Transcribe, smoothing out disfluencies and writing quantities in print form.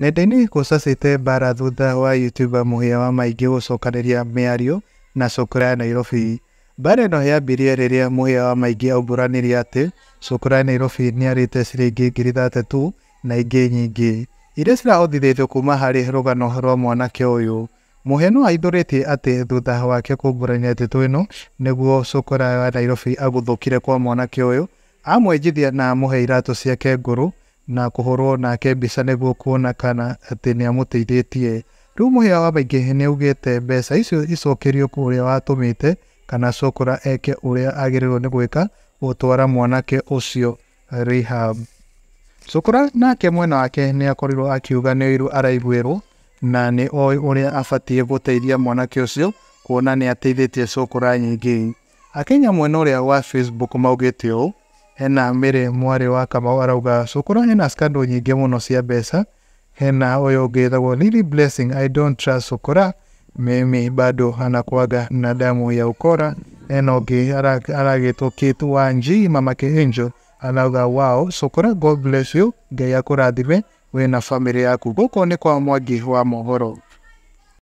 Nenda-inĩ gũcacĩte mbara thutha wa YouTuber Mũhĩa wa Maingĩ gũcokanĩria mĩario na Cũkũra ya Nairobi. Mbara ĩno yambirie rĩrĩa Mũhĩa wa Maingĩ aumbũranirie atĩ Cũkũra ya Nairobi nĩarĩte ciringi 32,000 na ingĩ nyingĩ iria cirahotithĩtio kuma harĩ rũgano rwa mwanake ũyũ. Mũhĩa no ahithũrĩtie atĩ thutha wake kumbũrania ndeto ĩno nĩguo Cũkũra wa Nairobi aguthũkire kwa mwanake ũyũ, amwenjithia na amũhe iratũ ciake ngũrũ na kũhũrwo nake mbica nĩguo kuona kana atĩ nĩamũteithĩtie. Rĩu Mũhĩa wa Maingĩ nĩaugĩte mbeca icio icokerio kũrĩa watũmĩte kana Cũkũra eke ũrĩa agĩrĩirwo nĩ gwĩka gũtwara mwanake ũcio rehab. Cũkũra nake mwena wake nĩakorirwo akiuga nĩ ũiru araiguĩrwo na nĩ oĩ ũrĩa abatiĩ gũteithia mwanake ũcio kuona nĩateithĩtie Cũkũra nyingĩ. Akenya mwena ũrĩa wa Facebook maugĩte ũũ, hena Mary mwarĩ wa Kamau arauga Cũkũra ena scandal nyingĩ mũno cia mbeca. Hena ũyũ ũngĩ wĩtagwo Lily Blessing, I don't trust Cũkũra, mimi bado anakuaga na damu ya ukora. Hena ũngĩ aragĩtwo Kate Wanji mamake Angel arauga wow Cũkũra, God bless you, Ngai akũrathime we na famĩlĩ yaku. Gũkũ nĩ kwa Mwangi wa mohoro.